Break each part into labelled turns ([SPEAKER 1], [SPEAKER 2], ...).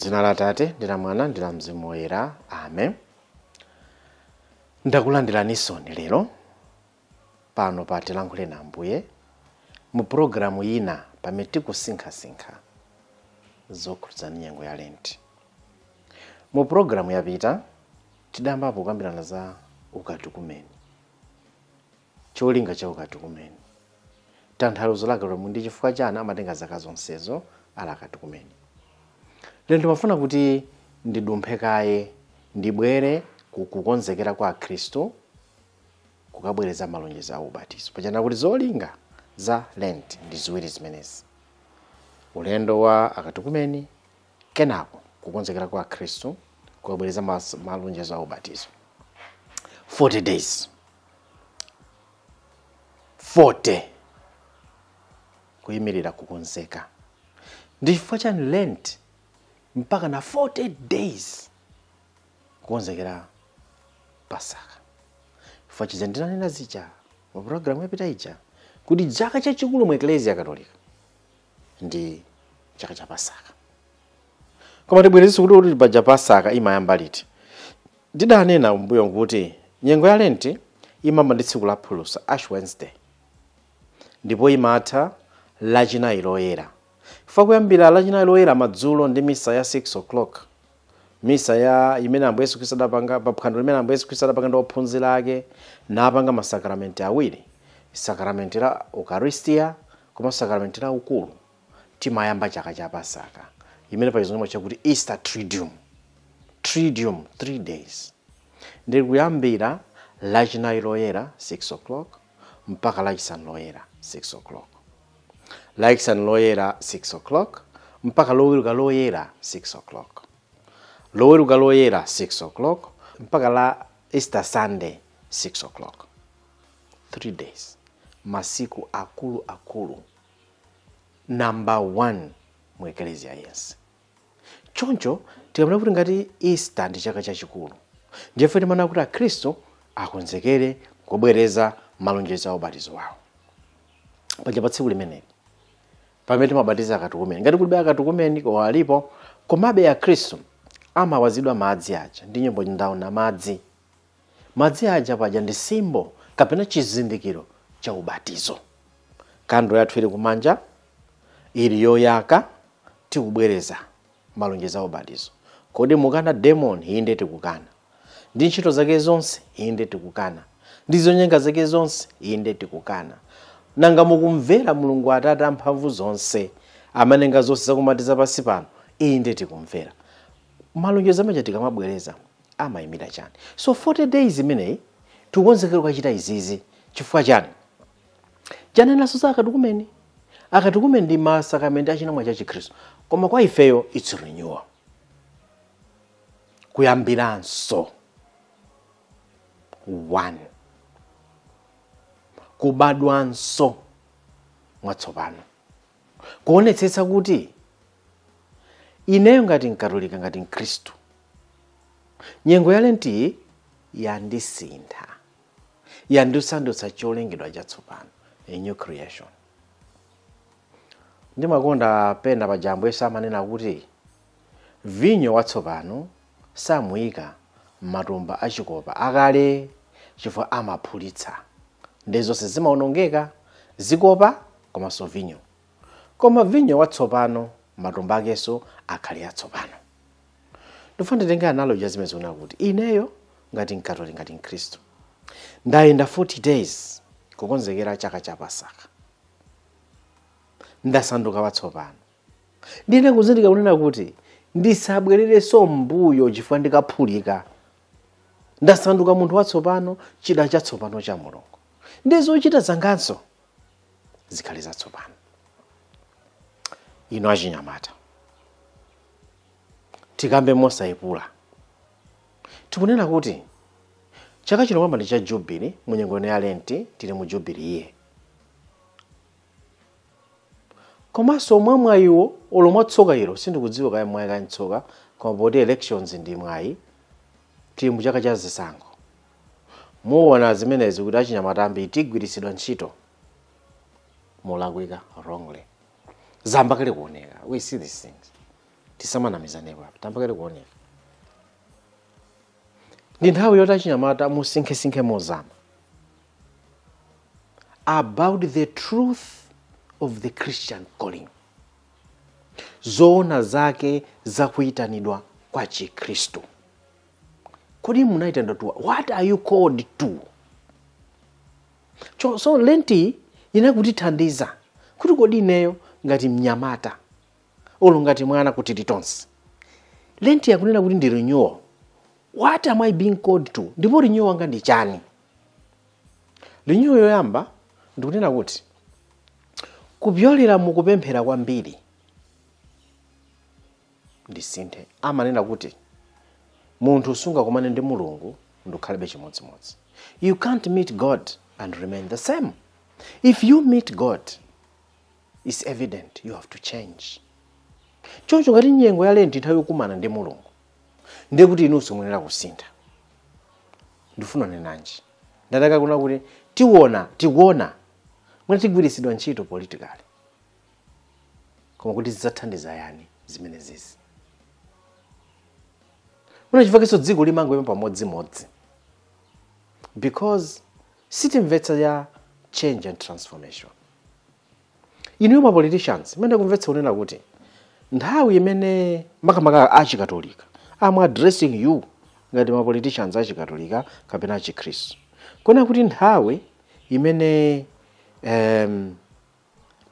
[SPEAKER 1] Mdzina la Atate ndi la Mwana ndi la Mzimu Woyera, amen. Ndakulandiraninso lero pano pa Tilankhule na Ambuye mu pulogalamu ina pamene tikusinkhasinkha zokhudza nyengo ya Lenti. Mu pulogalamu yapita tidambapo kukambirana za ukatukumeni, cholinga cha ukatukumeni, tanthauzo lake lomwe ndi chifukwa chani amatenga zaka zonsezo ala akatukumeni. Lero ndimafuna kuti ndidumphe kaye ndibwere kukonzekera kwa Khristu kukabwereza malonjezo a ubatizo. Pachana kuti zolinga za Lent ndi ziwiri zimenezi: ulendo wa akatukumeni, kenako kukonzekera kwa Khristu kukabwereza malonjezo a ubatizo. 40 days, 40 kuyimirira kukonzeka. Ndi chifukwa chani Lent mpaka na 40 days kukonzekera Pasaka? Chifukwa chija ndinanena zija mu programu yapita ija kuti chaka chachikulu mu Eklezia Katolika ndi chaka cha Pasaka. Koma tibwerezenso kuti paja Pasaka imayamba liti. Ndidanena mbuyo kuti nyengo ya Lenti imayamba ndi tsiku la Phulusa, Ash Wednesday, ndipo imatha Lachinayi Loyera. Chifukwa kuyambira Lachinayi Loyera madzulo ndi misa ya 6 o'clock, misa ya imene Ambuye Yesu Khristu adapanga pa phwando limene Ambuye Yesu Khristu adapanga ndi ophunzira ake, napanga masakramenti awiri, sakramenti la Eucharistia komanso sakramenti la ukulu, timayamba chaka cha Pasaka imene pa chizungu chakuti Easter Triduum. Triduum, 3 days, ndi kuyambira Lachinayi Loyera 6 o'clock mpaka Lachisanu Loyera 6 o'clock, Lachisanu Loyera 6 o'clock mpaka Loweruka Loyera 6 o'clock, Loweruka Loyera 6 o'clock mpaka la Easter Sunday 6 o'clock. 3 days, masiku akulu akulu, number 1 mu Eklezia yense. Choncho tikamena kuti ngati Easter ndi chaka chachikulu, ndiye timanena kuti Akhristu akonzekere kubwereza malonjezo a ubatizo wawo. Paja pa tsiku limeneli pamene timabatiza akatukumeni, ngati kulibe akatukumeni koma alipo, komabe Akhristu amawazidwa madzi aja ndi nyimbo ndaona madzi. Madzi aja paja ndi simbo kapena chizindikiro cha ubatizo. Kando yathu ili kumanja ili yoyaka, tikubwereza malonjezo a ubatizo. Kodi mukana demon? Inde tikukana. Ndi ntchito zake zonse? Inde tikukana. Ndi zonyenga zake zonse? Inde tikukana. Nanga mukumvera Mulungu Atate amphamvu zonse amanenga zonse zakumatiza pansi pano? Inde tikumvera. Malonjezo amene tikamabwereza amayimira chani? So 40 days imeneyi tikukonzekera kukachita izizi. Chifukwa chani? Chanenanso za akatukumeni. Akatukumeni ndi masakramenti achinamwa cha Chikhristu, koma kwa ifeyo it's renewal, kuyambiranso 1, kubadwanso mwatsopano, kuonetsetsa kuti ineyo ngati Mkatolika, ngati Mkhristu, nyengo ya Lenti yandisintha, yandisandutsa cholengedwa chatsopano, a new creation. Ndimakonda pena paja Ambuye Yesu amanena kuti vinyo watsopano samuyika matumba achikopa akale, chifukwa amaphulitsa ndi zonse zimaonongeka, zikopa komanso vinyo. Koma vinyo watsopano matumba akenso akhale atsopano. Ndifuna nditenge analogy zimene zikuona kuti ineyo ngati Mkatolika, ngati Mkhristu, ndayenda 40 days kukonzekera chaka cha Pasaka, ndasanduka watsopano. Ndine kuzindika kunena kuti ndisabwererenso mbuyo chifukwa ndikaphulika. Ndasanduka munthu watsopano, chida chatsopano cha Mulungu, ndi zochita zanganso zikhale zatsopano. Ino achinyamata, tikambe mosayipula, tikunena kuti chaka chino kwamba ndi cha Jubilee. Mu nyengo ya Lenti tili mu Jubilee iye, komanso mwa mwayiwo olo mwatsoka ilo sindikudziwa kaya mwayi kaya mtsoka, koma poti elections ndi mwayi, tili mu chaka cha zisankho. Muona zimenezi kuti achinyamata ambiri tigwiritsidwa ntchito molakwika, wrongly. Zamba kale kuoneka, we see these things. Tisamanamizanepo apa, tambakale kuoneka. Ndi nthawi yoti achinyamata musinkhesinkhe mozama about the truth of the Christian calling, zoona zake zakuyitanidwa kwa Chikhristu. Kodi munayitanidwa to what are you called to? So lenti inakutithandiza kuti kodi ineyo ngati mnyamata olo ngati mwana kuti titonse, lenti yakunena kuti ndi renewal. What am I being called to? Ndipo renewal wanga ndi chani? Renewal yoyamba ndikunena kuti kupyolera mukupemphera kwambiri ndisinthe. Amanena kuti munthu sungakumane ndi Mulungu ndikhalebe chimodzimodzi. You can't meet God and remain the same. If you meet God, it's evident you have to change. Choncho ngati nyengo ya lenti nthawi yokumana ndi Mulungu, ndiye kuti inunso muyenera kusintha. Ndifuna nenanji ndataka kuna kuti tikuona mwina tigwiritsidwa ntchito politically, koma kuti zidzathandiza yani zimene zizi. Mwina chifakiso dziko limangoyima pamodzimodzi because sitimvetsa ya change and transformation. Inuyo ma politicians mene kumvetsa kunena kuti nthawi imene makamaka achikatolika, I'm addressing you ngati ma politicians achikatolika kapena achikhristu, kuona kuti nthawi imene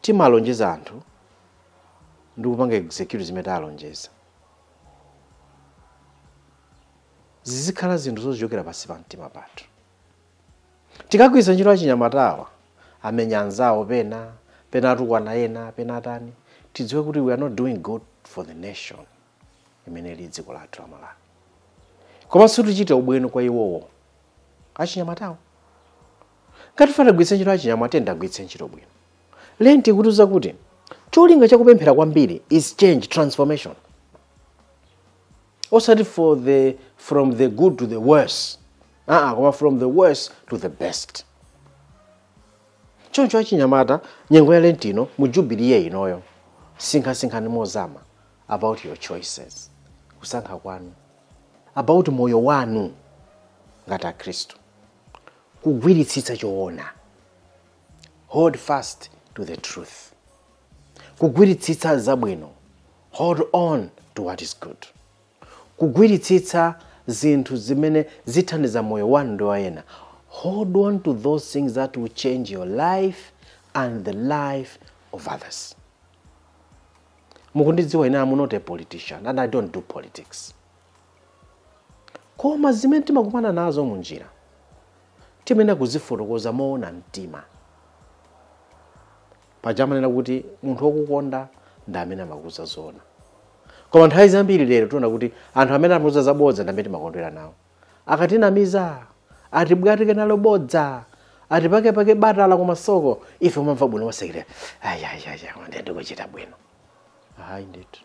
[SPEAKER 1] timalonjeza anthu ndi kupanga execute zimene talonjeza, zizikhala zinthu zochokera pansi pa mtima pathu. Tikagwiritsa ntchito achinyamatawa, amenya anzawo pena, pena atukwana ena, pena atani, tidziwe kuti we are not doing good for the nation imene ili dziko lathu la Malawi. Komanso tichite ubwino kwa iwowo achinyamatawo. Ngati tagwiritsa ntchito achinyamata, tagwiritsa ntchito bwino. Lenti ikutiuza kuti cholinga chakupemphera kwambiri is change, transformation. Osati from the good to the worse. Koma from the worst to the best. Choncho achinyamata, nyengo ya lentino mu jubilee inoyo, sinkhasinkhani mozama about your choices, kusankha kwanu, about moyo wanu ngati akhristu, kugwiritsitsa choona, hold fast to the truth, kugwiritsitsa zabwino, hold on to what is good, kugwiritsitsa zinthu zimene zithandiza moyo wanu ndi wa ena, hold on to those things that will change your life and the life of others. Mukundidziwa ine, I'm not a politician and I don't do politics. Koma zimene timakumana nazo munjira timene kuzifotokoza moona mtima. Paja amanena kuti munthu wokukonda ndi amene amakuuza zoona. Koma nthawi zambiri lero tiona kuti anthu amene amauza zabodza ndi amene timakondwera nawo. Akatinamiza, atibwatike nalo bodza, atipakepake batala kumasoko, ife umamva bwino wasekera, ayayaya, ndiye ndikuchita bwino. Ayi ndithu,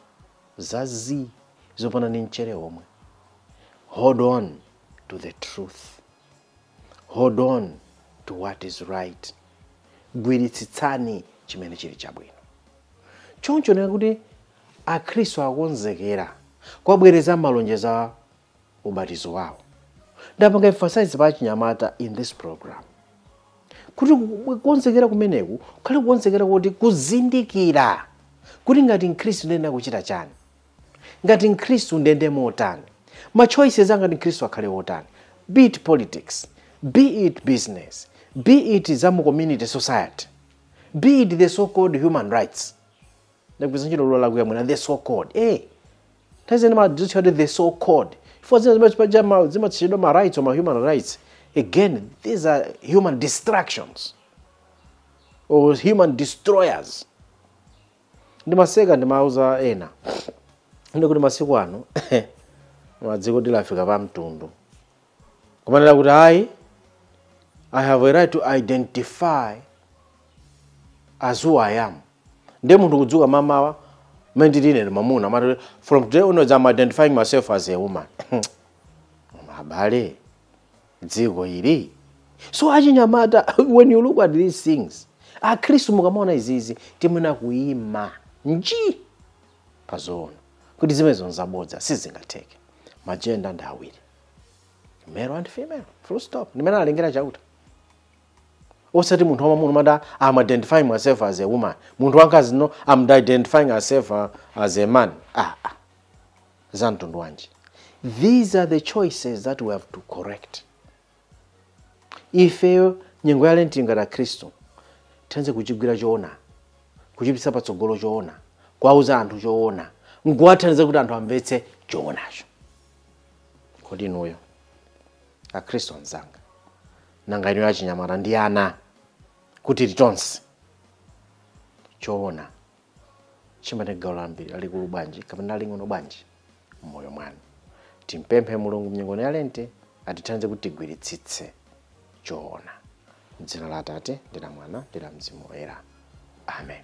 [SPEAKER 1] zazi zopanda ndi mchere omwe. Hold on to the truth. Hold on to what is right. Gwiritsitsani chimene chili chabwino. Choncho nena kuti akhristu akonzekera kwabwereza malonjezo a ubatizo wawo. Ndapanga emphasize pa achinyamata in this program kuti kukonzekera kumeneku kukhale kukonzekera kuti kuzindikira kuti ngati mkhristu ndiyenda kuchita chani, ngati mkhristu ndiyende motani, ma choices anga ngati mkhristu akhale otani, be it politics, be it business, be it za mu community society, be it the so-called human rights. Ndagwiritsa ntchito lulo lakuya mwina the so-called. Nthawi zina madziwa kuti the so-called. Chifukwa zina zimene zimatchedwa ma rights or ma human rights, again, these are human distractions or human destroyers. Ndimaseka ndimauza ena ndikuti masiku ano madziko tilafika pa mtundu kumanena kuti ayi, I have a right to identify as who I am. Ndiye munthu kudzuka mamawa mmene ndili ine mamuna, amati from today onwards I'm identifying myself as a woman. Abale, dziko ili. So achinyamata, when you look at these things, akhristu mukamaona izizi timwena kuyima nji pazoona. Kuti zimenezo nzabodza, sizingatheke. Ma gender ndi awiri, male and female, full stop. Ndimene alengera Chauta. Osati munthu wamwamuna umati, "I'm identifying myself as a woman," munthu wamkazi, "No, I'm identifying myself as a man." Ah, ah. Za mtundu wanji? These are the choices that we have to correct. Ifeyo nyengo ya Lenti ngati Akhristu thanze kuchigwira choona, kuchipitsa patsogolo choona, kuwauza anthu choona, nkuwathandiza kuti anthu amvetse choonacho. Kodi inuyo Akhristu anzanga, nanga inuyo achinyamata ndi ana, kuti titonse choona chimatenga gawo lambiri lalikulu bwanji kapena laling'ono bwanji m'moyo mwanu? Timpemphe Mulungu mnyengo ya Lente atithandize kuti tigwiritsitse choona. M'dzina la Atate ndi la Mwana ndi la Mzimu Woyera, amen.